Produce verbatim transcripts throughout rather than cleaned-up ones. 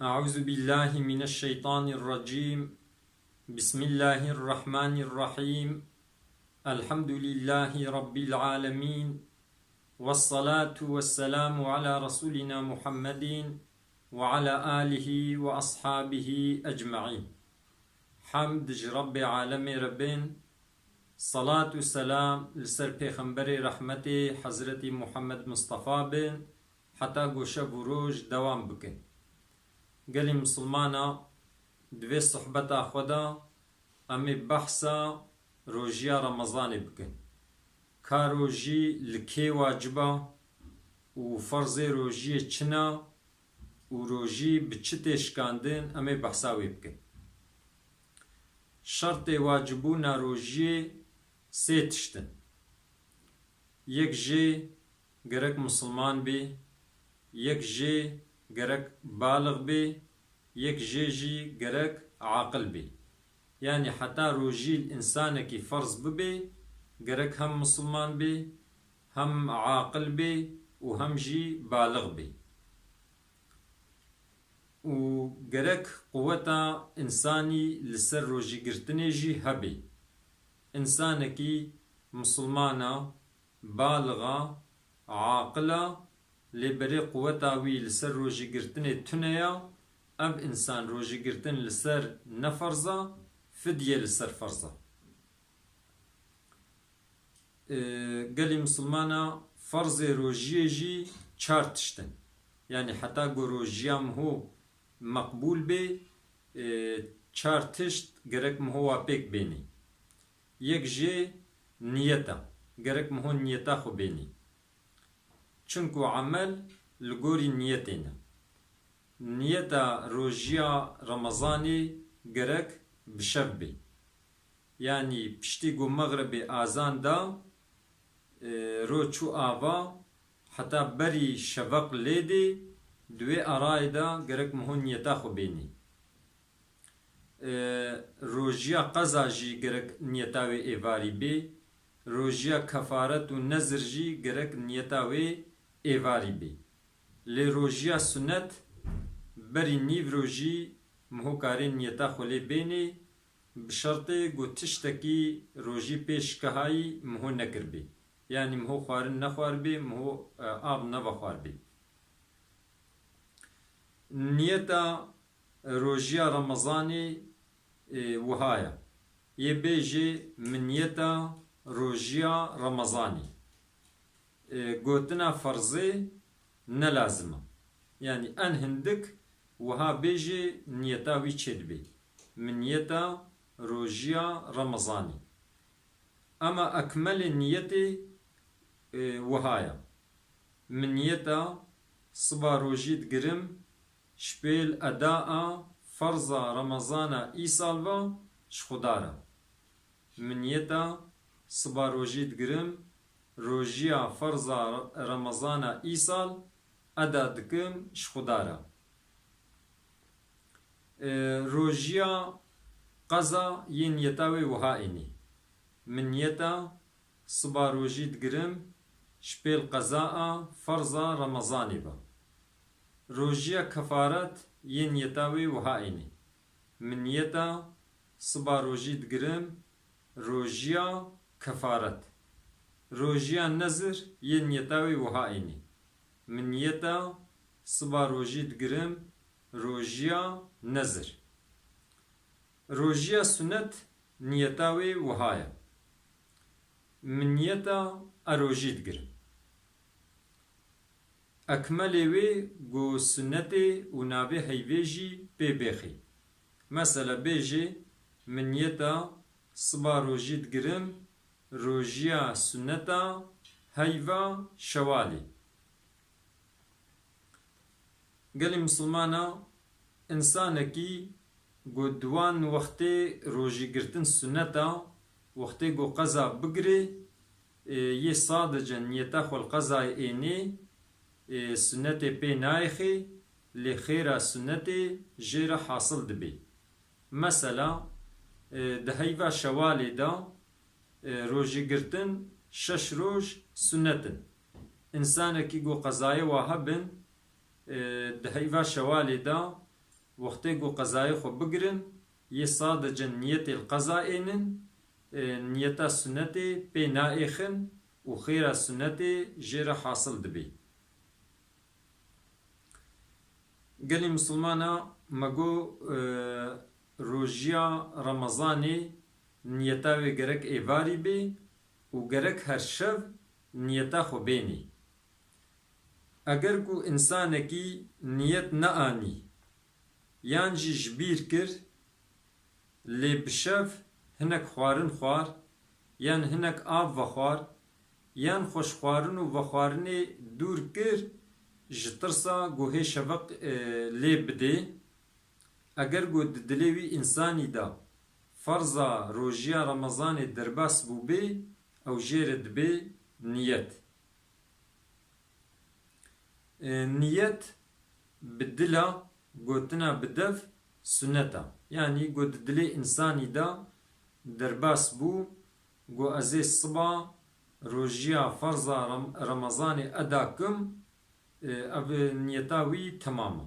أعوذ بالله من الشيطان الرجيم. بسم الله الرحمن الرحيم. الحمد لله رب العالمين. والصلاة والسلام على رسولنا محمد وعلى آله وأصحابه أجمعين. Hemd ji Rebbê alemê re bin, salat û selam li ser Pêxemberê rehmetê Hezretî Muhammed Mistefa bin, heta ku şev û roj dewam bikin. Gelî misilmana, di vê sohbeta xwe de em ê behsa rojiya Remezanê bikin. Ka rojî li kê wacib a û ferzê rojiyê çi ne û rojî bi çi tê şikandin, em ê behsa wê bikin. Şertê wacibûna rojiyê sê tişt in. Yek jê gerek misilman bê, yek jê gerek balix bê, yek jê jî gerek aqil bê. Yanî heta rojî li însanekî ferz bibe, gerek hem misilman bê, hem aqil bê û hem jî balix bê. Û gerek quweta însanî li ser rojîgirtinê jî hebe. Însanekî misilman a, balix a, aqil a, lê berê quweta wî li ser rojîgirtinê tune ya, ev însan rojîgirtin li ser ne ferz a, fidye li ser ferz a. E, gelî misilmana, ferzê rojiyê jî çar tişt in. Yanî heta ku rojiya miho meqbûl bê, e, çar tişt gerek miho wa pêk bênê. Yek jê niyet e. Gerek miho niyeta xwe bênê. Çinku emel li gorî niyetê ne. Niyeta rojiya Remezanê gerek bi şev bê. Yanî piştî ku mexribê azan da, e, ro çû ava, heta berî şeveq lê dê, di wê arayê de gerek miho niyeta xwe bênê. E, rojiya qeza jî gerek niyeta wê êvarî bê. Rojiya kefaret û nezir jî gerek niyeta wê êvarî bê. Lê rojiya sunet berî nîv rojî miho karê niyeta xwe lê bênê, bi şertê ku tiştekî rojî pê şikehayî miho nekiribê. Yanî miho xwarin nexwaribê, miho, e, av nevexwaribê. Niyeta rojiya Remezanê, e, wiha ye. Yê bêjê, min niyeta rojiya Remezanê. E, gotina ferzê ne lazim e. Yanî en hindik wiha bêjê niyeta wî çêdibe. Min niyeta rojiya Remezanê. Ema ekmelê niyetê, e, wiha ye. Min niyeta siba rojî digirim, ji pêl eda a ferza Remezana îsal ve ji Xuda re. Min niyeta siba rojî digirim, rojiya ferza Remezana îsal eda dikim ji Xuda re. E, rojiya qeza yê niyeta wê wiha ênê. Min niyeta siba rojî digirim, ji pêl qeza a ferza Remezanê ve. Rojiya kefaret yê niyeta wê wiha ênê. Min niyeta siba rojî digirim, rojiya kefaret. Rojiya nezir yê niyeta wê wiha ênê. Min niyeta siba rojî digirim, rojiya nezir. Rojiya sunet niyeta wê wiha ye. Min niyeta e rojî digirim. Ekmelê wê ku sunetê û navê heyvê jî pê bêxê. Mesela bêjê, min niyeta siba rojî digirim, rojiya suneta heyva şewalê. Gelî misilmana, însanekî ku di wan wextê rojîgirtin sunet a, wextê ku qeza bigirê, ê, yê sadece niyeta xwe li qezayê ênê, ê, sunetê pê nayêxê, lê xêra sunetê jê re hasil dibê. Mesela, e, di heyva şewalê de, e, rojîgirtin şeş roj sunet in. Însanekî ku qezayê wa hebin, e, di heyva şewalê de Wextê ku qezayê xwe bigirin, yê sadece niyetê li qeza ênin, e, niyeta sunetê pê naêxin û xêra sunetê jê re hasil dibê. Gelî misilmana me got, e, rojiya Remezanê niyeta wê gerek êvarî bê û gerek her şev niyeta xwe bênê. Eger ku însanekî niyet neanî, yan jî ji bîr kir, lê bi şev hinek xwarin xwar, yan hinek av vexwar, yan xwe ji xwarin û vexwarinê dûr kir, ji tirsa ku hê şeveq, e, lê bidê, eger ku di dilê wî însanî de ferza rojiya Remezanê derbas bûbê, ew jê re dibê niyet. E, niyet bi dila gotina bi dev sunet e. Yanî got di dilê însanî de derbas bû, got ez ê siba rojiya ferza Rem-, Remezanê eda kim, e, ev niyeta wî temam e.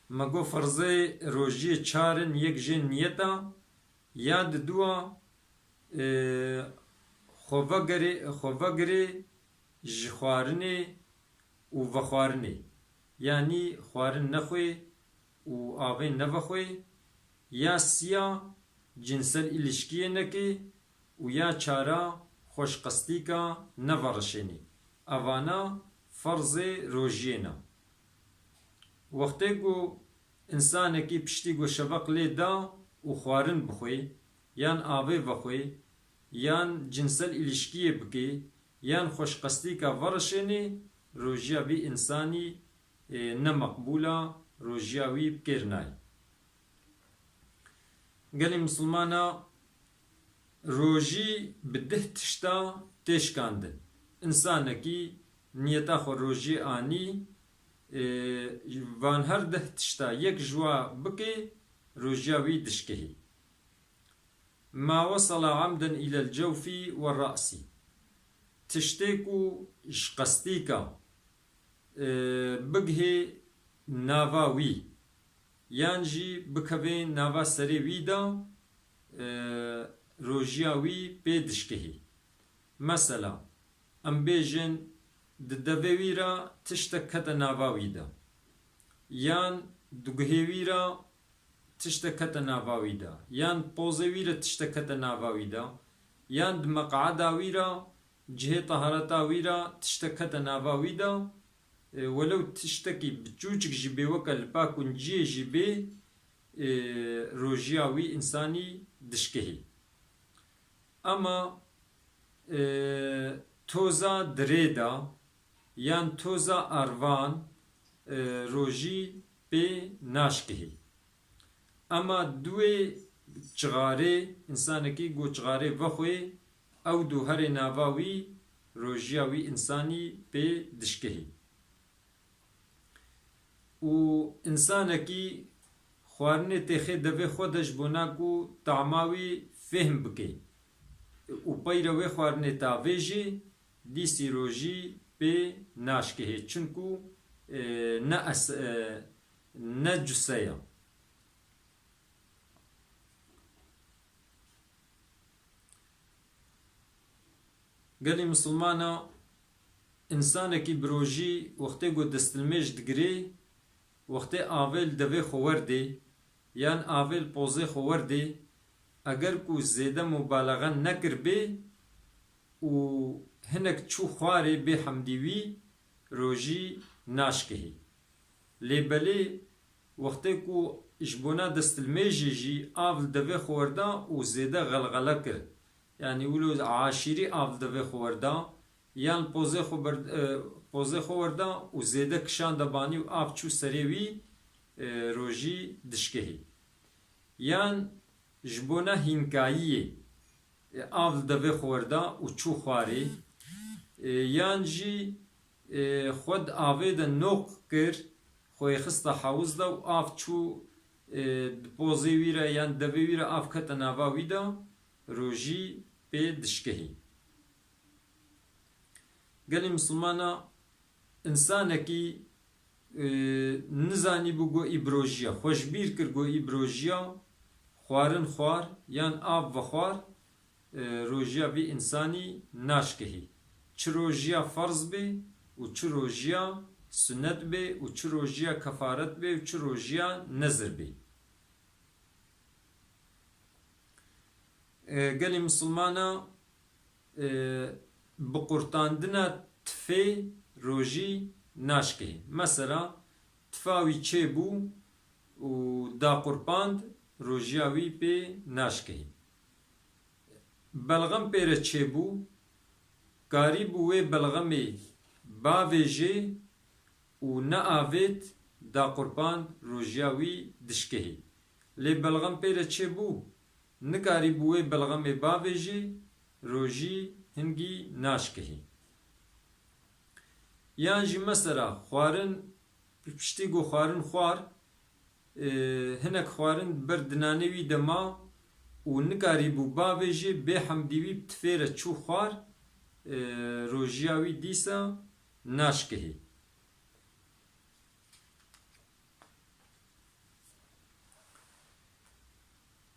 Me got ferzê rojiyê çar in, yek jê niyet e, ya diduwa, e, xwe vegirê, xwe vegirê ji xwarinê û vexwarinê. Yanî xwarin nexwê û avê nevexwê, ya siya cinsel îlişkiyê nekê û ya çara xweşqestîka neverişênê. Evana ferzê rojiyê ne. Wextê ku însanekî piştî ku şeveq lê da û xwarin bixwê, yan avê vexwê, yan cinsel îlişkiyê bikê, yan xweşqestîka verişênê, rojiya vî însanî, e, ne meqbûl a, rojiya wî bi kêr nayê. Gelî misilmana rojî bi deh tişta tê şikandin. Însanekî niyeta xwe rojiyê anî, e, van her deh tişta yek ji wa bikê, rojiya wî dişkihî. Ma wesela emden îlel cewfî we re'sî. Tiştê ku ji qestîka, e, bigihê nava wî, yan jî bikevê nava serê wî de, e, rojiya wî pê dişkihî. Mesela, em bêjin, di devê wî re tiştek kete nava wî de, yan di guhê wî re tiştek kete nava wî de, yan pozê wî re tiştek kete nava wî de, yan di meqada wî re, cihê tehareta wî re tiştek kete nava wî de, e, welew tiştekî biçûçik jî bê, weke lipa kunciyê jî bê, e, rojiya wî însanî dişkihî. Ema, e, toza dirê de yan toza arvan, e, rojî pê naşkihî. Ema duwê çixarê, însanekî ku çixarê vexwê, ew du herê nava wî, rojiya wî însanî pê dişkihî. Û însanekî xwarinê têxê devê xwe de ji bona ku tama wî fêhm bike û peyre wê xwarinê tavêjê, dîsî rojî pê naşkihê. Çinku, e, ne es-, e, ne cuse ye. Gelî misilmana, însanekî bi rojî wextê ku destilmêj digirê, wextê avê li devê xwe werdê, yan avê li pozê xwe werdê, eger ku zêde mubalexe nekiribê û hinek çû xwarê bê hemdî wî, rojî naşkihê. Lê belê wextê ku ji bona destilmêjê jî av li devê xwe werda û zêde xelxele kir, yanî wilo aşîrî av li devê xwe werda, yan pozê xwe ber-, e, pozê xwe werda û zêde kişande banî û av çû serê wî, e, rojî dişkehî. Yan ji bona hînkayiyê, e, av li devê xwe werda û çû xwarê, e, yan jî, e, xwe di avê de noq kir, xwe yê xista hewz de û av çû, e, di pozê wî re yan devê wî re av kete nava wî de, rojî pê dişkehî. Gelî misilmana, însanekî e, nizanîbû got î bi rojiya. Xwe ji bîr kir got î bi rojiya xwarin xwar yan av vexwar, e, rojiya vî însanî naşkihî. Çi rojiya ferz bê û çi rojiya sunet bê û çi rojiya kefaret bê û çi rojiya nezir bê. E, gelê misilmana, e, bi qurtandina tifê rojî naşkihê. Mesela, tifa wî çêbû û da qurpand, rojiya wî pê naşkihê. Belxem pê re çêbû, karîbû wê belxemê bavêjê û neavêt da qurban, rojiya wî dişkehê. Lê belxem pê re çêbû, nikarîbû wê belxemê bavêjê, rojî hingî naşkehê. Yan jî mesela xwarin, piştî ku xwarin xwar, e, hinek xwarin ber dinanê wî de ma û nikarîbû bavêjê, bê hemdî wî bi tifê re çû xwar, e, rojiya wî dîsa naşkehê.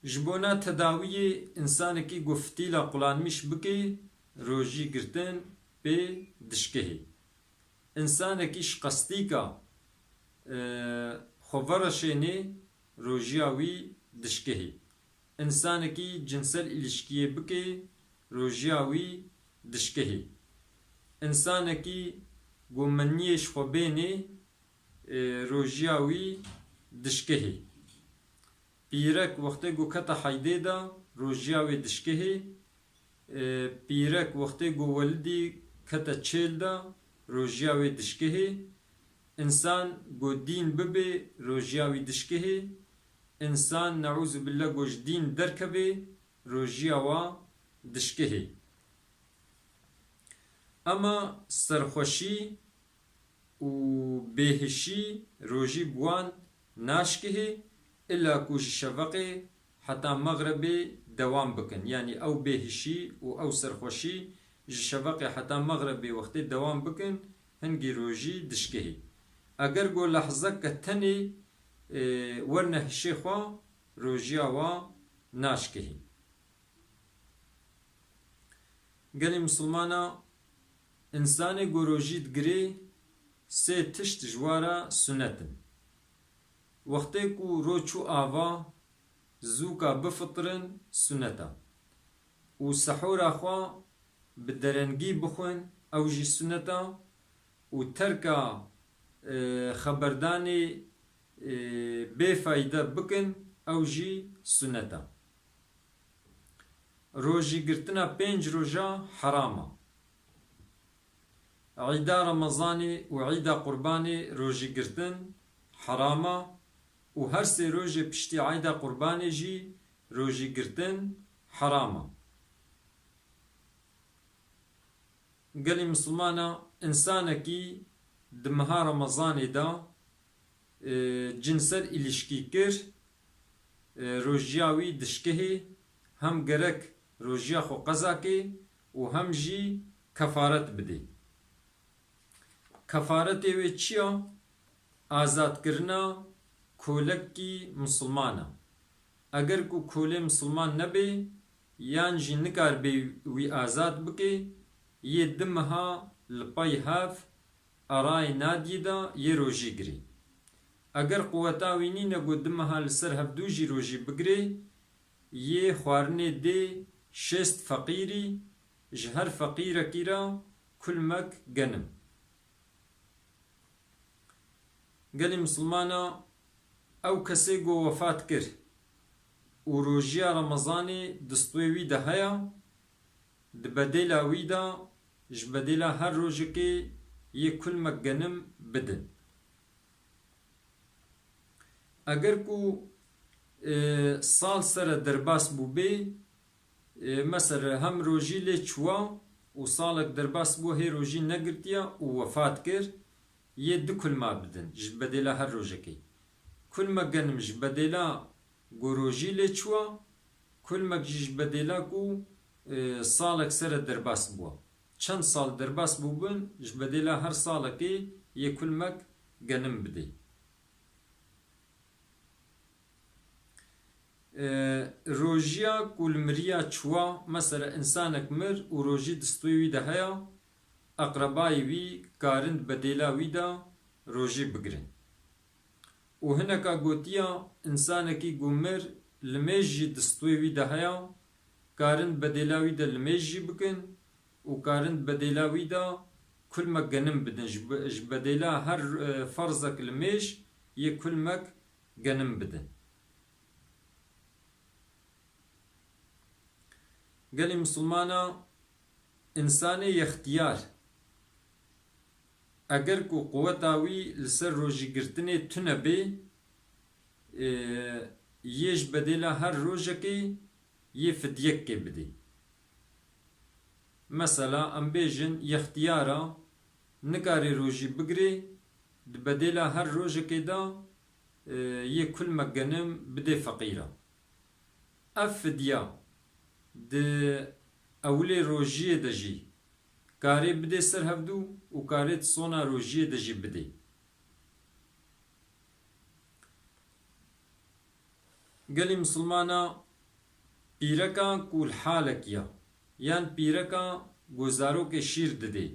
Ji bona tedawiyê, însanekî ku fitîla qulanmîş bike, rojî girtin pê dişkehê. Însanekî ji qestîka, e, xwe vereşênê, rojiya wî dişkehê. Însanekî cinsel îlişkiyê bike, rojiya wî dişkehê. Însanekî ku meniyê ji xwe bênê, e, rojiya wî dişkehê. Pîrek wextê ku kete heydê de, rojiya wê dişkehê. E, pîrek wextê ku welidî kete çêl de, rojiya wê dişkehê. Însan ku dîn bibe, rojiya wî dişkehê. Însan, neûzubillah, ku ji dîn derkeve, rojiya wa dişkehê. Ema serxweşî û bêhişî rojî bi wan naşkihê, illa ku ji şeveqê heta mexrebê dewam bikin. Yanî ew bêhişî û ew serxweşî ji şeveqê heta mexrebê wextê dewam bikin, hingî rojî dişkihê. Eger ku lehzeke tenê, e, werne hişê xwe, rojiya wa naşkihê. Gelê misilmana, însanê ku rojî digirê, sê tişt ji wa re sunet in. Wextê ku roj çû ava, zûka bifiṭirin, sunet e. Û sehûra xwe bi derengî bixwin, ew jî sunet e. Û terka, e, xeberdanê, e, bêfayde bikin, ew jî sunet e. Rojîgirtina pênc roja heram e. Eyda Remezanê û Eyda Qurbanê rojîgirtin heram e û her sê rojê piştî Eyda Qurbanê jî rojîgirtin heram e. Gelê misilmana, însanekî di meha Remezanê de, e, cinsel îlişkî kir, e, rojiya wî dişkihê, hem gerek rojiya xwe qeza kê û hem jî kefaret bidê. Kefaretê wê çi ya? Azadkirina kolekî misilman e. Eger ku kolê misilman nebe, yan jî nikaribe wî azad bike, yê du meha li pey hev erayê nadiyê de yê rojî girê. Eger quweta wî nîne ku du meha li ser hevdû jî rojî bigirê, yê xwarinê dê şêst feqîrî, ji her feqîrekî re kulmek genim. Gelê misilmana, ew kesê ku wefat kir û rojiya Remezanê di stûyê wî de heye, di bedêla wî de ji bedêla her rojekê yê kulmek genim bidin. Eger ku, e, sal sere derbas bûbê, e, mesela hem rojî lê çûwa û salek derbas bû, hê rojî negirtiya û wefat kir, yê du kulma bidin ji bedêla her rojekê. Kulmek genim ji bedêla ku rojî lê çûwa, kulmek jî ji bedêla ku, e, salek sere derbas bûwa. Çend sal derbas bûbin, ji bedêla her salekê yê kulmek genim bidê. E, rojiya ku li miriya çûwa, mesela, însanek mir û rojî di stûyê wî de heya, eqrebayê wî karin di bedêla wî de rojî bigirin. Û hineka gotiya, însanekî ku mir limêj jî di stûyê wî de heya, karin di bedêla wî de limêj jî bikin û karin di bedêla wî de kulmek genim bidin. Ji be-, ji bedêla her, e, ferzek limêj yê kulmek genim bidin. Gelî misilmana, însanê yextiyar, eger ku quweta wî li ser rojîgirtinê tune bê, e, yê ji bedêla her rojekê yê fidyekê bidê. Mesela, em bêjin, yextiyara nikarê rojî bigirê, di bedêla her rojekê de, e, yê kulmek genim bidê feqîra. Ev fidya di ewilê rojiyê de jî karê bidê ser hevdû û karê di sona rojiyê de jî bidê. Gelî misilmana, pîreka ku li halek ya, yan pîreka ku zarokê şîr didê,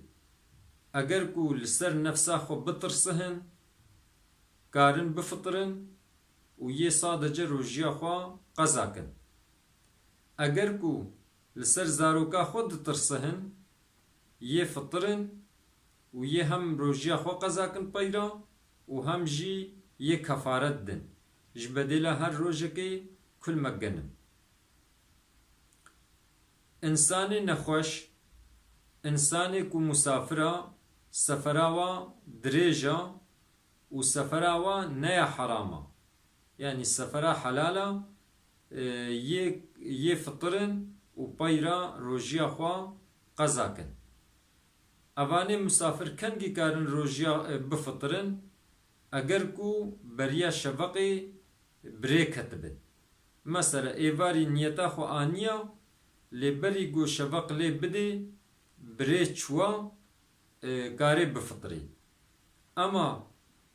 eger ku li ser nefsa xwe bitirsihin, karin bifitirin û yê sadece rojiya xwe qeza kin. Eger ku li ser zaroka xwe ditirsihin, yê fitirin û yê hem rojiya xwe qeza kin peyra û hem jî yê kefaret din. Ji bedêla her rojekê kulmek genim. Însanê nexweş, însanê ku musafir a, sefera wa dirêj a û sefera wa ne ya heram a. Yanî sefera helal a, e, yê, yê fitirin û peyra rojiya xwe qeza kin. Evanê musafir kengî karin rojiya, e, bifitirin, eger ku beriya şeveqê birê ketibin. Mesela, êvarî niyeta xwe aniya, lê berî ku şeveq lê bidê, birê çûwa, e, karê bifitirê. Ema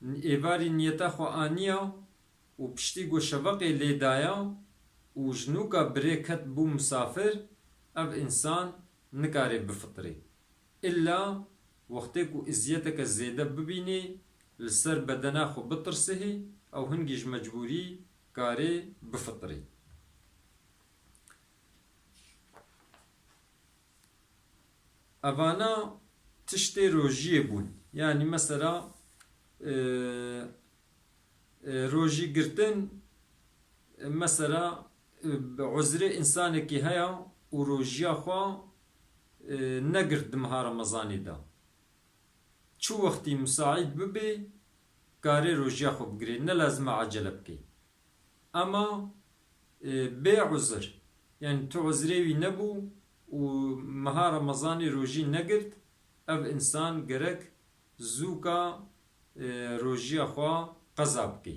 êvarî niyeta xwe aniya û piştî ku şeveqê lê daya û ji nûka birê ket bû misafir, ev însan nikarê bifitirê. Îlla wextê ku îziyeteke zêde bibînê, li ser bedena xwe bitirsihê, ew hingî ji mecbûrî karê bifitirê. Evana tiştê rojiyê bûn. Yanî mesela, e, e, rojî girtin, e, mesela, e, bi uzrê însanekî heya û rojiya xwe, e, negirt di meha Remezanê de. Çi wextî misaîd bibe, karê rojiya xwe bigirê, ne lazim e acele bike. Ema, e, bê uzir, yanî tu uzrê wî nebû û meha Remezanê rojî negirt, ev însan gerek zûka, e, rojiya xwe qeza bike.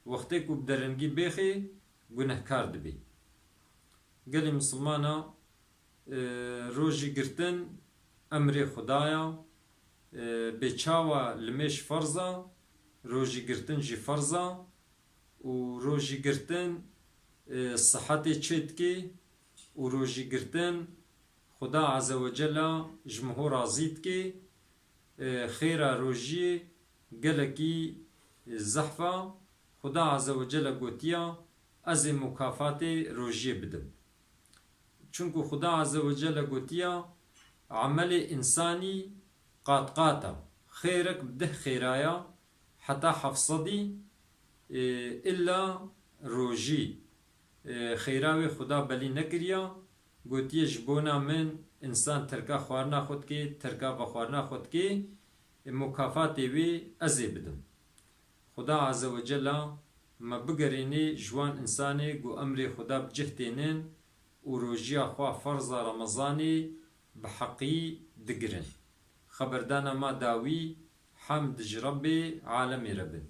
Wextê ku bi derengî bêxê, gunehkar dibe. Gelê misilmana, e, rojî girtin emrê Xuda ya, e, bê çawa limêj ferz a, rojî girtin jî ferz a û rojî girtin, e, sihetê çêdikê û rojî girtin Xuda Azze ve Cella ji miho razî dikê, e, xêra rojiyê gelekî, e, zehf a. Xuda Azze ve Celle gotiya, ez ê mukafatê rojiyê bidim. Çunku Xuda Azze ve Celle gotiya, emelê însanî qat qat a. Xêrek bi deh xêra ya, heta heft sedî, e, îlla rojî, e, xêra wê Xuda belî nekiriya. Gotiye, ji bona min însan terka xwarina xwe dike, terka vexwarina xwe dike, e, mukafatê wê ez ê bidim. Xuda Azze ve Cella me bigerînê ji wan însanê ku emrê Xuda bi cih tênin û rojiya xwe ferza Remezanê bi heqî digirin. Xeberdana ma dawî, hemd ji Rebbê alemê re bin.